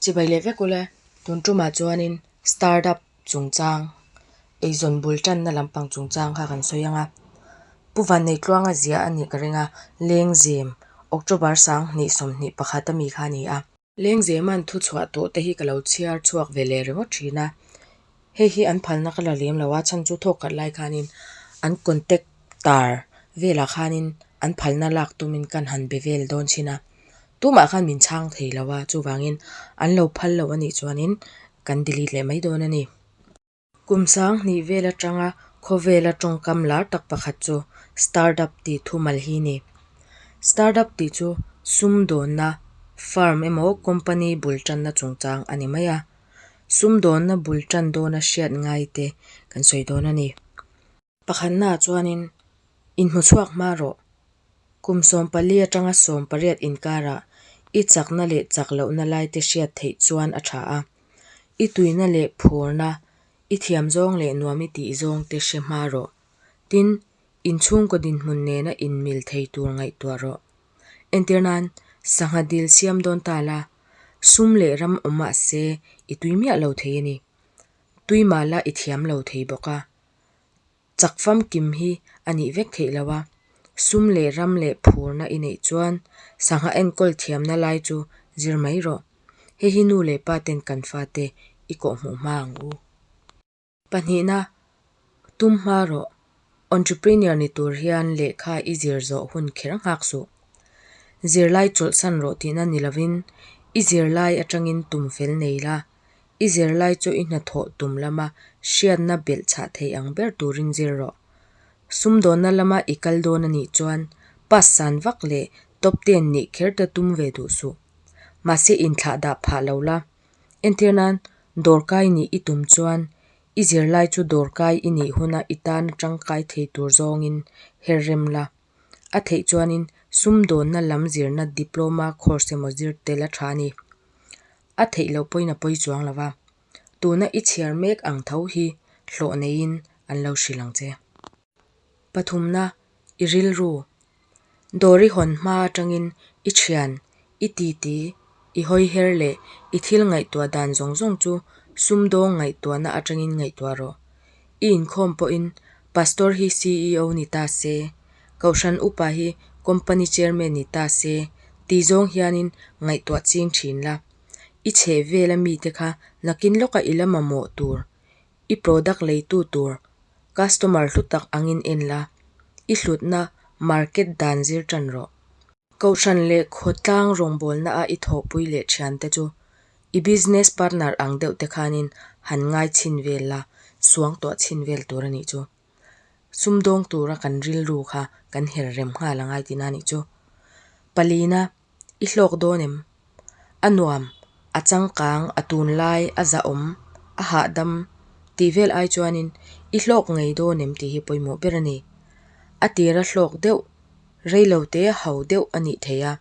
Chibai leh vek ule, tun tumah chuanin startup chungchang, eizawn bul tanna lampang chungchang kha kan sawi ang a. Pu Vanneitluanga ziah a nih ka ring a, Lengzem, October 2021 a mi kha a ni a. Lengzema'n thuchhuah tawh te hi ka lo chhiar chhuak ve leh ringawt thin a. Hei hi an phalna ka la lem lo a, chhan chu thawk khat lai khanin an contact tar velah khanin an phalna lak tumin kan han be vel dawn thin a, tumah khan min chhang thei lo a, chuvangin an lo phal lo a nih chuanin kan delete leh mai dawn a ni. Kum 2000 vel atanga khawvela tawngkam lar tak pakhat chu startup tih thumal hi a ni. Startup tih chu sumdawnna, firm emaw company bul tanna chungchang a ni mai a. Sumdawnna bul tan dawna hriat ngai te kan sawi dawn a ni. Pakhatnaah chuanin inhmuchhuak hma rawh. Kum 14 atanga 18 inkarah i chakna leh chak lohna lai te hriat theih chuan a tha a. I tuina leh phurna, i thiam zawng leh nuam i tih zawng te hre hma rawh. Tin, inchhungkaw dinhmun nena inmil thei tur ngaihtuah rawh. Entir nan, sangha dil siam dawn ta la, sum leh ram awm mah se i tui miah lo thei a ni. Tui mah la i thiam lo thei bawk a. Chak famkim hi a nih vek theih lo a, sum leh ram leh phurna i neih chuan sangha enkawl thiamna lai chu zir mai rawh. Hei hi nu leh pa ten kan fate i kawhhmuh hma ang u. Pahnihna, tum hma rawh. Entrepreneur ni tur hian lehkha i zir zawh hun kher nghak suh. Zirlai chawlhsan rawh tihna ni lovin i zirlai atangin tum fel nei la, i zirlai chu i hnathawh tum lama hriatna belhchhah thei ang ber turin zir rawh. Sumdawnna lama i kal dawn a nih chuan pass san vak leh top ten nih kher te tum ve duh suh. Mahse inthlah dah phah lo la. Entir nan, dawrkai nih i tum chuan i zirlai chu dawrkai i nih huna i tana tangkai thei tur zawngin her rem la. A theih chuanin sumdawnna lam zirna diploma course emaw zir tel a tha a ni. A theih loh pawhin a pawi chuang lo va, tuna i chhiar mek ang tho hi hlawh neiin an lo hrilh ang che. Pathumna, i rilru. Dawr i hawn hma atangin i thian, i titi, i hawiher leh i thil ngaihtuah dan zawng zawng chu sumdawng ngaihtuahna atangin ngaihtuah rawh. I inkhawm pawhin Pastor hi CEO ni ta se, Kohhran upa hi Company Chairman ni ta se tih zawng hianin ngaihtuah ching thin la. I chheh vela mite kha nakin lawka i la mamawh tur, i product leitu tur, customer hlu tak angin en la, i hlutna market dan zir tan rawh. Kohhran leh khawtlang rawngbawlna a i thawhpui leh thiante chu i business partner ang deuh te khanin han ngai chhin vel la, suangtuah chhin vel tur a nih chu. Sumdawng tura kan rilru kha kan her rem nghal a ngai tihna a nih chu. Palina, i hlawk dawn em? A nuam, a changkang, a tunlai, a zahawm, a hahdam tih vel ai chuanin i hlawk ngei dawn em tih hi pawimawh ber a ni. A tira hlawk deuh, reilote ho deuh a nih theih a.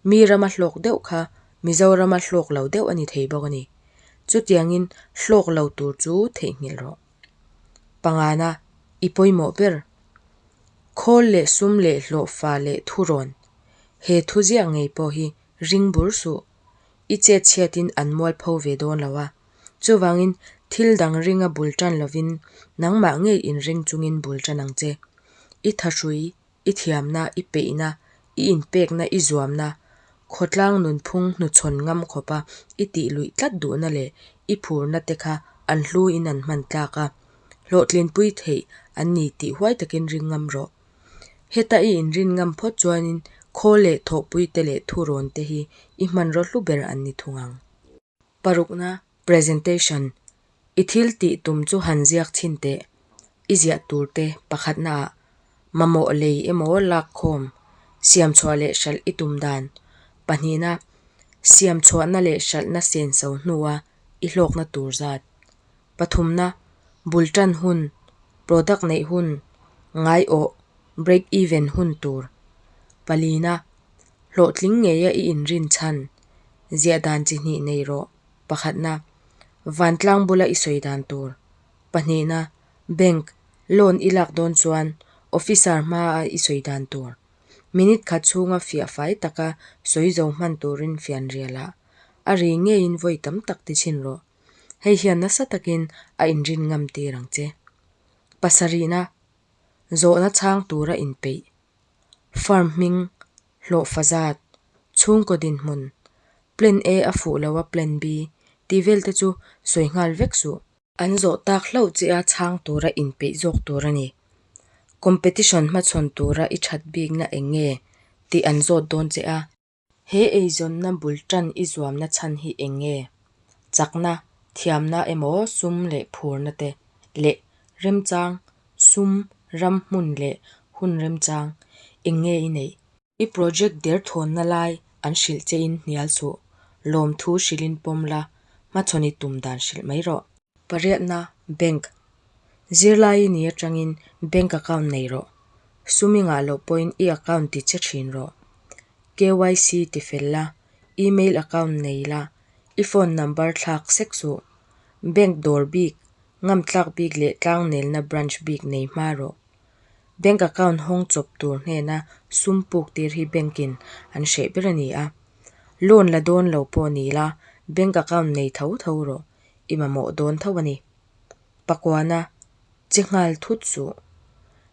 Mi rama hlawk deuh kha Mizorama hlawk lo deuh a ni thei bawk a ni. Chutiangin hlawk lo tur chu theihnghilh rawh. Pangana, i pawimawh ber. Khawl leh sum leh hlawhfa leh thurawn. He thu ziah ngei pawh hi ring bur suh. I chet chhiatin an mualpho ve dawn lo a. Chuvangin thil dang ringa bul tan lovin nangmah ngei inring chungin bul tan ang che. I thahrui, i thiamna, i peihna, i inpekna, i zuamna, khawtlang nunphung hnuchhawn ngam khawpa i tih luih tlat duhna leh i phurna te kha an hluin an hman tlak a, hlawhtlinpui theih an ni tih huai takin ring ngam rawh. Heta i inrin ngam phawt chuanin khawl leh thawhpui te leh thurawn te hi i hmanraw hlu ber an ni thung ang. Parukna, Presentation, I thil tih tum chu han ziak chhin teh. I ziah tur te pakhatnaah mamawh lei emaw lakkhawm, siamchhuah leh hralh i tum dan. Pahnihna, siamchhuahna leh hralhna senso hnua i hlawkna tur zat. Pathumna, bul tan hun, product neih hun, ngaiawh, break even hun tur. Palina, hlawhtling ngeia i inrin chhan, ziah dan chi hnih nei rawh. Pakhatna, vantlang bula i sawi dan tur. Pahnihna, bank loan i lak dawn chuan officer hmaa i sawi dan tur. Minute khat chhunga fiah fai taka sawi zo hman turin fianrial ah. A ri ngeiin vawi tam tak ti chhin rawh. Hei hian nasa takin a inrin ngam tir ang che. Pasarihna, Zawhna chhang tura inpeih. Firm hming, hlawhfa zat, chhungkaw dinhmun, Plan A a fuh lo a Plan B tih vel te chu sawi nghal vek suh. An zawh tak hlauh che a chhang tura inpeih zawk tur a ni. Competition hmachhawn tura i that bikna eng nge tih an zawt dawn che a. He eizawnna bul tan i zuamna chhan hi eng nge? Chakna, thiamna emaw sum leh phurna te leh remchang, sum, ram hmun leh hun remchang eng nge i neih? I project derthawnna lai an hrilh chein hnial suh, lawmthu hrilhin pawm la, hmachhawn i tum dan hrilh mai rawh. Pariatna, Bank. Zirlai i nih atangin bank account nei rawh. Sum i ngah loh pawhin i account ti che thin rawh. KYC ti fel la, email account nei la, i phone number thlak sek suh. Bank dawr bik, ngamtlak bik leh tlangnelna branch bik nei hma rawh. Bank account hawng chawp tur hnena sum puk tir hi bank in an hreh ber a ni a. Loan la dawn lo pawh ni la, bank account nei tho tho rawh, i mamawh dawn tho a ni. Pakuana, Che nghal thut suh.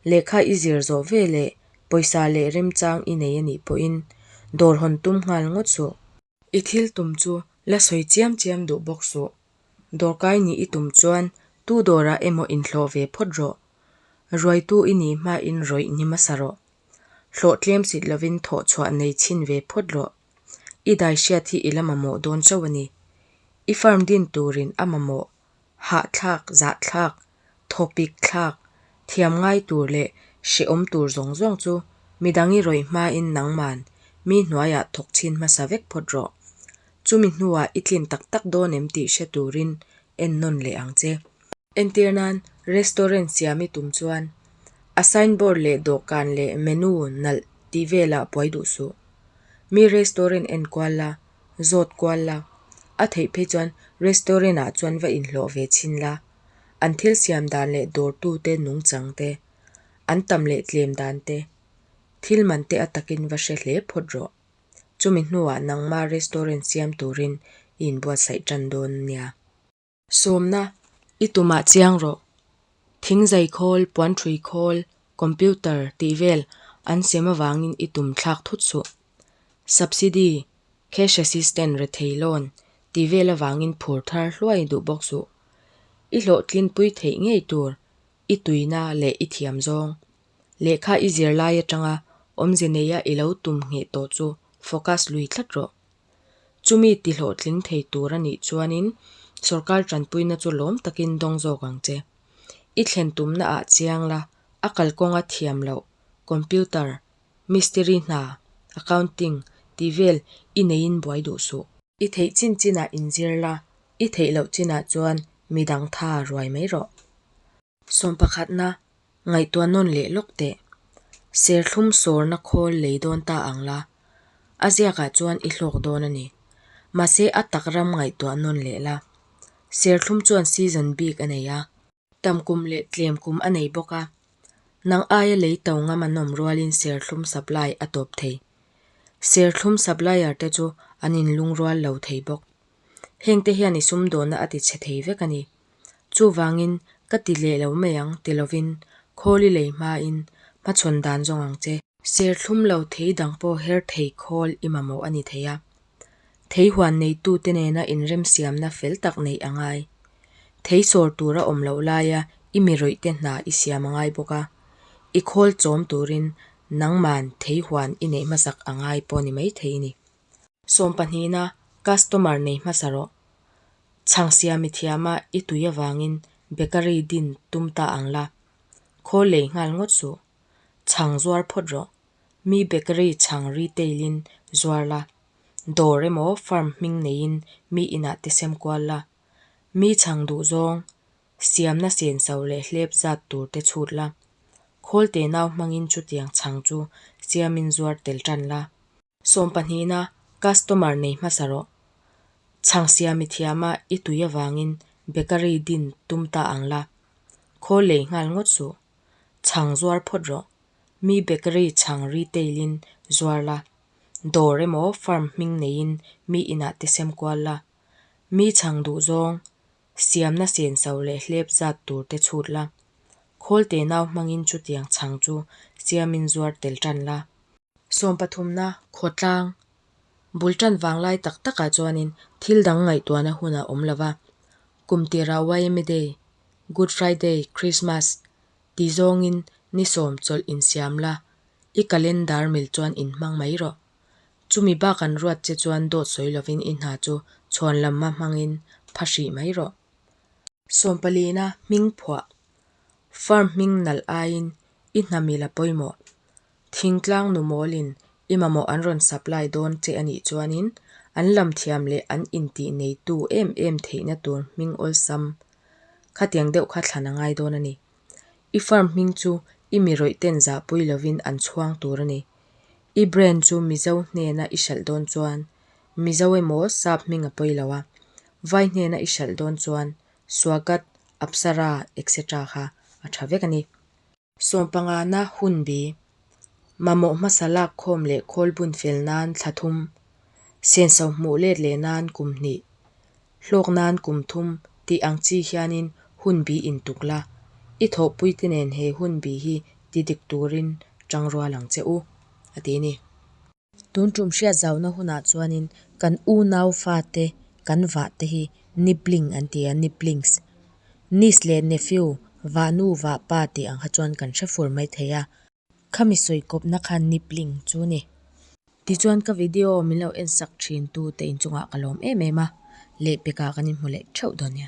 Lehkha i zir zawh ve leh pawisa leh remchang i nei a nih pawhin dawr hawn tum nghal ngawt suh. I thil tum chu la sawi chiam chiam duh bawk suh. Dawrkai nih i tum chuan tu dawrah emaw inhlawh ve phawt rawh. Ruaitu i nih hmain rawih ni hmasa rawh. Hlawh tlem sit lovin thawh chhuah nei chhin ve phawt rawh. I dai hriat hi i la mamawh dawn chauh a ni. I firm din turin a mamawh hahthlak, zahthlak, thawpik thlak, thiam ngai tur leh hrehawm tur zawng zawng chu midang i rawih hmain nangman mi hnuaiah thawk chhin hmasa vek phawt rawh. Chumi hnuah i tlin tak tak dawn em tih hre turin en nawn leh ang che. Entir nan, restaurant siam i tum chuan a signboard leh dawhkan leh menu nalh tih velah buai duh suh. Mi restaurant en kual la, zawt kual la, a theih phei chuan restaurant ah chuan va inhlawh ve chhin la, an thil siam dan leh dawrtute nungchang te, an tam leh tlem dan te, thil man te a takin va hre hle phawt rawh. Chumi hnuah nangma restaurant siam turin i inbuatsaih tan dawn nia. Sawmna, I tumah chiang rawh. Thingzai khawl, puanṭhui khawl, computer tih vel an sem avangin i tum thlak thut suh. Subsidy, cash assistant rethei loan tih vel avangin phur thar hluai duh bawk suh. I hlawhtlinpui theih ngei tur i tuina leh i thiam zawng. Lehkha i zir lai atanga awmze neia i lo tum ngheh tawh chu focus lui tlat rawh. Chumi ti hlawhtling thei tur a nih chuanin sorkar tanpuina chu lawm takin dawng zawk ang che. I thlen tumna ah chiang la, a kalkawnga thiam loh, computer, mistiri hna, accounting tih vel i neiin buai duh suh. I theih chin chinah inzir la, i theih loh chinah chuan midang tha ruai mai rawh. Sawmpakhatna, ngaihtuah nawn leh lawk teh. Serthlum sawrna khawl lei dawn ta ang la, a ziakah chuan i hlawk dawn a ni. Mahse a tak ram ngaihtuah nawn leh la. Serthlum chuan season bik a nei a. Tam kum leh tlem kum a nei bawk a. Nang aia lei to ngam an awm rualin serthlum supply a tawp thei. Serthlum supplier te chu an inlungrual lo thei bawk. Hengte hian i sumdawnna a ti chhe thei vek a ni. Chuvangin, ka ti leh lo mai ang ti lovin khawl i lei hmain hmachhawn dan zawng ang che. Serthlum lo thei dang pawh her thei khawl i mamawh a ni thei a. Thei huan neitute nena inremsiamna fel tak neih a ngai. Thei sawr tur a awm loh laia i mi rawihte hna i siam a ngai bawk a. I khawl chawm turin nangman thei huan i neih hmasak a ngai pawh ni mai thei ni. Sawmpahnihna, Customer nei hmasa rawh. Chhang siam i thiam a, i tui avangin bakery din tum ta ang la. Khawl lei nghal ngawt suh. Chhang zuar phawt rawh. Mi bakery chhang retail in zuar la. Dawr emaw firm hming neiin mi inah te sem kual la. Mi chhang duh zawng, siamna senso leh hlep zat tur te chhut la. Khawl te nau hmangin chutiang chhang chu siamin zuar tel tan la. Sawmpahnihna, Customer nei hmasa rawh. Chhang siam i thiam a, i tui avangin bakery din tum ta ang la. Khawl lei nghal ngawt suh. Chhang zuar phawt rawh. Mi bakery chhang retail in zuar la. Dawr emaw firm hming neiin mi inah te sem kual la. Mi chhang duh zawng, siamna senso leh hlep zat tur te chhut la. Khawl tenau hmangin chutiang chhang chu siamin zuar tel tan la. Sawmpathumna, Khawtlang. Bul tan vanglai tak takah chuanin thil dang ngaihtuahna hun a awm lo va. Kum tirah YMA Day, Good Friday, Christmas ti zawngin ni sawm chawlh insiam la, i calendar mil chuan inhmang mai rawh. Chumi bak an ruat che chuan dawt sawi lovin i hna chu chhuan lamma hmangin pha hrih mai rawh. Sawmpalina hming phuah. Firm hming nalh aiin i hna mil a pawimawh. Thingtlang nu mawlin i mamawh an rawn supply dawn che a nih chuanin an lam thiam leh an intih neitu em em theihna tur hming awlsam khatiang deuh kha thlan a ngai dawn a ni. I firm hming chu i mi rawih ten zahpui lovin an chhuang tur a ni. I brand chu Mizo hnena i hralh dawn chuan Mizo emaw sap hming a pawi lo a, vai hnena i hralh dawn chuan Swagat, Apsara etc kha a tha vek a ni. Sawmpangana hunbi, mamawh hmasa lak khawm leh khawl bun fel nan thla thum, senso hmuh let leh nan kum hnih, hlawk nan kum thum tih ang chi hianin hunbi intuk la, i thawhpuite nen he hunbi hi ti dik turin tangrual ang che u, a ti a ni. Tun tum hriat zauna hunah chuanin kan unau fate kan vah te hi nibling an ti a, niblings. Niece leh nephew, vahnu vahpa tih ang kha chuan kan hre fur mai thei a. Khami sawi kawpna kha nibling chu ni. Tichuan ka video min lo en sak thin tu te inchungah ka lawm em em a, lehpekah kan inhmu leh theuh dawn nia.